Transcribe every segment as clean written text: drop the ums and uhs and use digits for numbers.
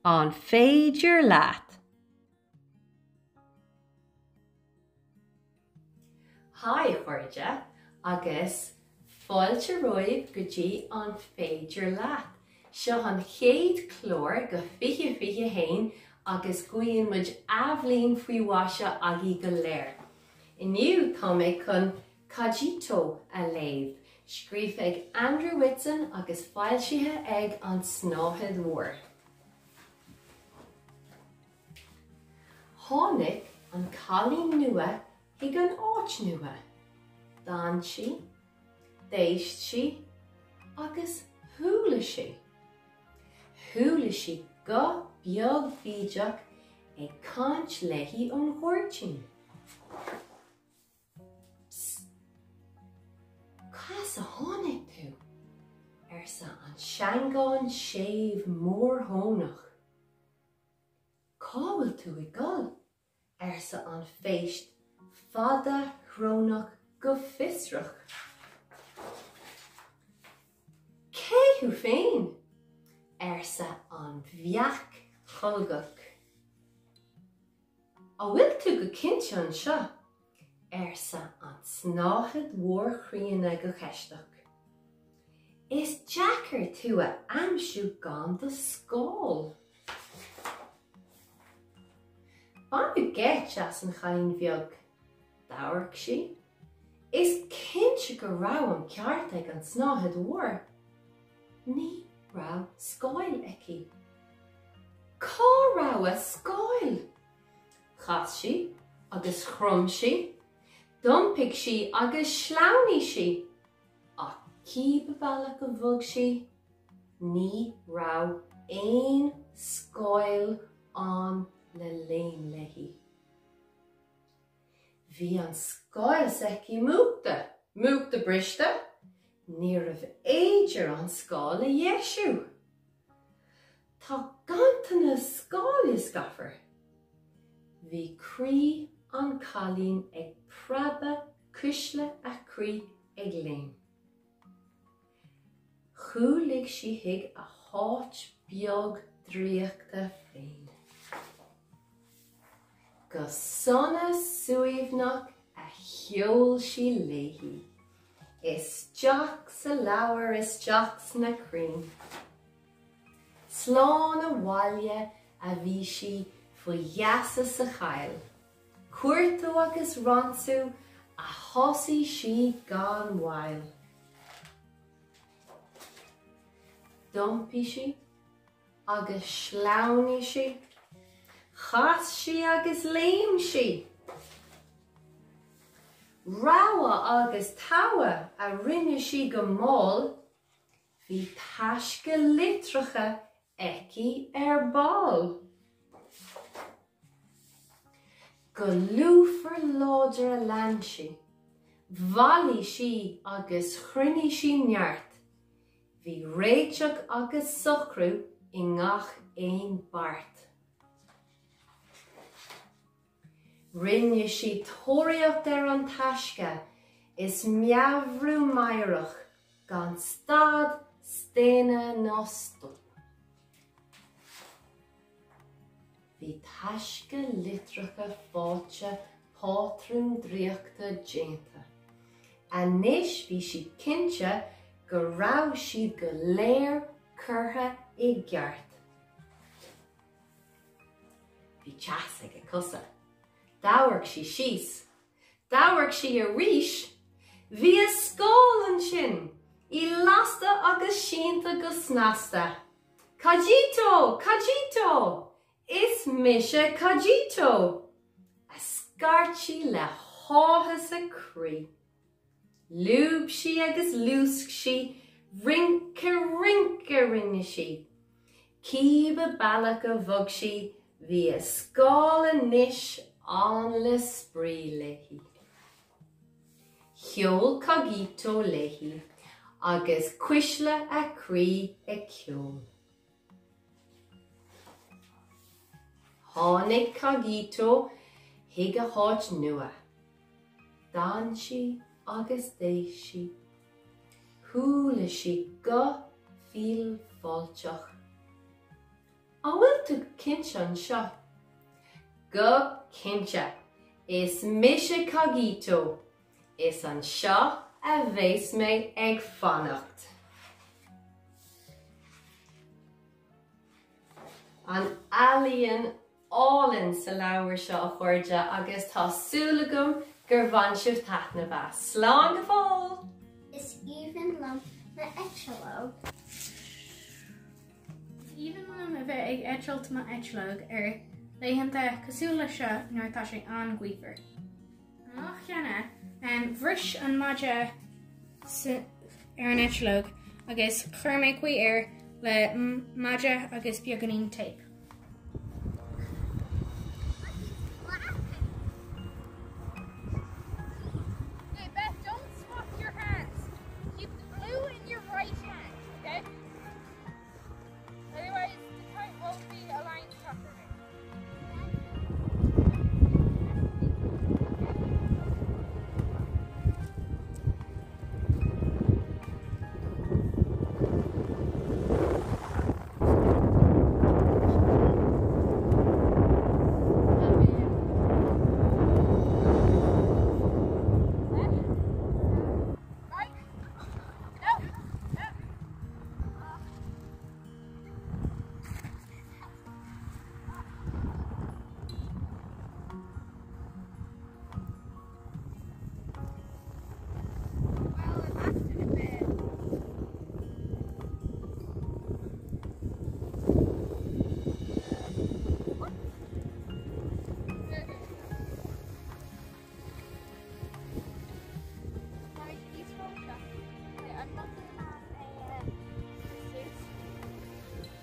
An féidir leat? Haigh a chairde agus fáilte romhaibh go dtí An Féidir Leat? Seo an chéad chlár go 2021 agus guíonn muid athbhliain faoi mhaise agaibh go léir. Inniu tá mé chun Cogito a léamh, scríofa ag Andrew Whitson agus foilsithe ag An tSnáthaid Mhór. Tháinig an cailín nua chuig an áit nua. D'fhan sí, d'éist sí agus chuala sí. Chuala sí guth beag bídeach ag caint léi ón ghoirtín. Psst! Cá as a tháinig tú? arsa an seangán séimh mórthónach. Cá bhfuil tú ag dul? arsa an phéist fada shrónach go fiosrach. Cé thú féin? arsa an bheach cholgach. An bhfuil tú go cinnte anseo? arsa an tsnáthaid mhór chríonna go ceisteach. Is deacair tú a aimsiú gan do scáil. Baineadh geit as an chailín bheag. D'amharc sí. Is cinnte go raibh an ceart ag an tsnáthaid mhór. Ní raibh scáil aici. Cá raibh a scáil? Chas sí agus chrom sí, d'iompaigh sí agus shleamhnaigh sí, ach cíbe bealach a bhog sí, ní raibh aon scáil ann le léim léi. Bhí an scáil s'aici múchta, múchta briste, níorbh fhéidir an scáil a dheisiú. Tá ganntanas scáile, scafar. Bhí croí an cailín ag preabadh cuisle a croí ag léim. Chúlaigh sí chuig a háit beag draíochta féin. Go sona suaimhneach a sheol sí léi, isteach sa leabhar, isteach sna crainn. Slán abhaile a bhí sí faoi gheasa sa choill. Cuartú agus ransú a thosaigh sí gan mhoill. D'iompaigh sí agus shleamhnaigh sí, chas sí agus léim sí. Rogha agus togha a rinne sí go mall, bhí taisce litreacha aici ar ball. Go lúfar láidir a lean sí, bhailigh sí agus chruinnigh sí neart, bhí réiteach agus socrú i ngach aon beart. Rinne sí tóraíocht ar an taisce is meabhrú meidhreach gan stad, staonadh ná stop. Bhí taisce litreacha faighte pátrún draíochta déanta. Anois bhí sí cinnte go raibh siad go léir curtha i gceart. Bhí teas ag a cosa. D'amharc sí síos. D'amharc sí arís. Bhí a scáil ansin! Í lasta agus sínte go snasta. Cogito! Cogito! Is mise Cogito! a scairt sí le háthas a croí. Lúb sí agus luasc sí, rince rince a rinne sí. Cíbe bealach a bhog sí, bhí a scáil anois ann le spraoi léi. Sheol Cogito léi agus cuisle a croí ag ceol. Tháinig Cogito chuig a háit nua. D'fhan sí agus d'éist sí. Chuala sí guth fial fáilteach. An bhfuil. tú cinnte anseo? Go cinnte! Is mise Cogito. Is anseo a bheas mé ag fanacht. An ealaíon álainn sa leabhar seo a chairde agus tá súil agam gur bhain sibh taitneamh as. Slán go fóill! Is aoibhinn liom m'eitleog. Is aoibhinn liom a bheith ag eitilt m'eitleog ar laethanta cosúil le seo nuair atá sé an-ghaofar. An lá cheana, bhris an maide ar an eitleog agus chuir mé caoi air le maide agus beagáinín téip.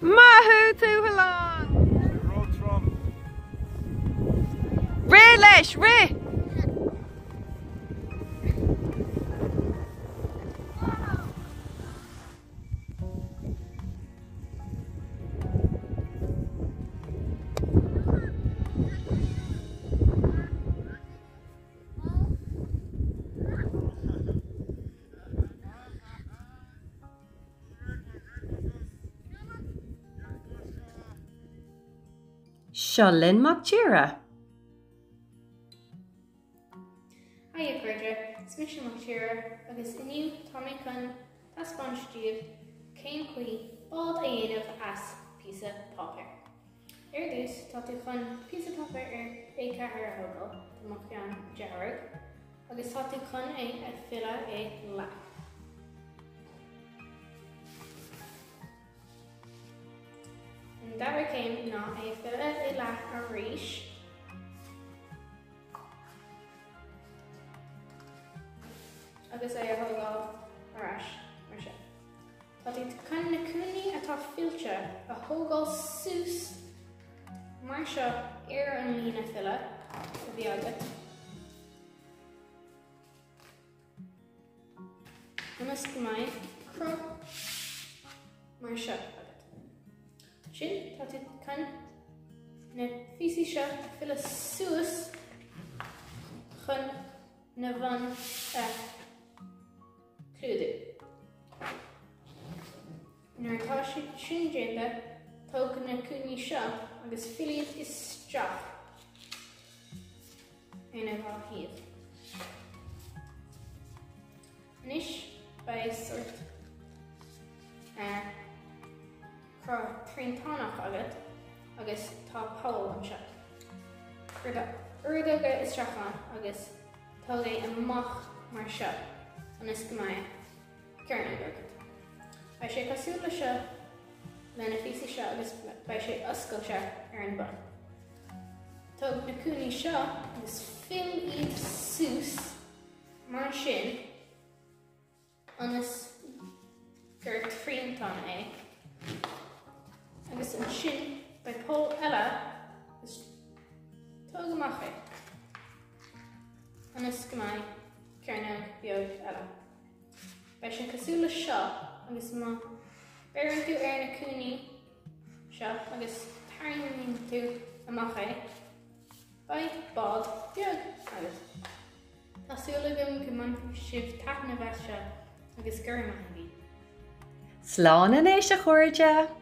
Maith thú Tuathalán! Ró-trom. Rith leis, rith! Seo linn Mactíre! Haigh a chairde, is mise Mactíre agus inniu tá mé chun taispeáint daoibh cén chaoi bád a dhéanamh as píosa páipéir. Ar dtús, tá tú chun píosa páipéir A4 a thógáil, tá mo cheann dearg, agus tá tú chun é a fhilleadh i leath. An dara céim ná é a fhilleadh i leath arís. Agus é a thógáil ar ais mar sin. Tá tú chun na cúinní atá fillte a thógáil suas mar seo ar an líne filleadh a bhí agat. Ionas go mbeidh cruth mar seo agat. Ansin tá tú chun na píosaí seo a filleadh suas chun na bun a chlúdú. Nuair atá sé sin déanta, tóg na cúinní seo agus fill iad isteach ar na dhá thaobh. Anois beidh sórt cruth triantánach agat agus tá poll anseo. Cuir d'ordóga isteach ann agus Tóg é amach mar seo ionas go mbeidh cearnóg agat. Beidh sé cosúil le seo le na phíosaí seo agus beidh sé oscailte ar an bun. Tóg na cúinní seo agus fill iad suas mar sin. ionas gur triantán é agus ansin beidh poll eile agus tóg amach é ionas go mbeidh cearnóg beag eile. Beidh sé cosúil le seo agus má bheireann tú ar na cúinní seo agus tarraingíonn tú amach é, beidh bád beag agat. Tá súil agam go mbainfidh sibh taitneamh as seo agus go raibh maith agaibh. Slán anois a chairde!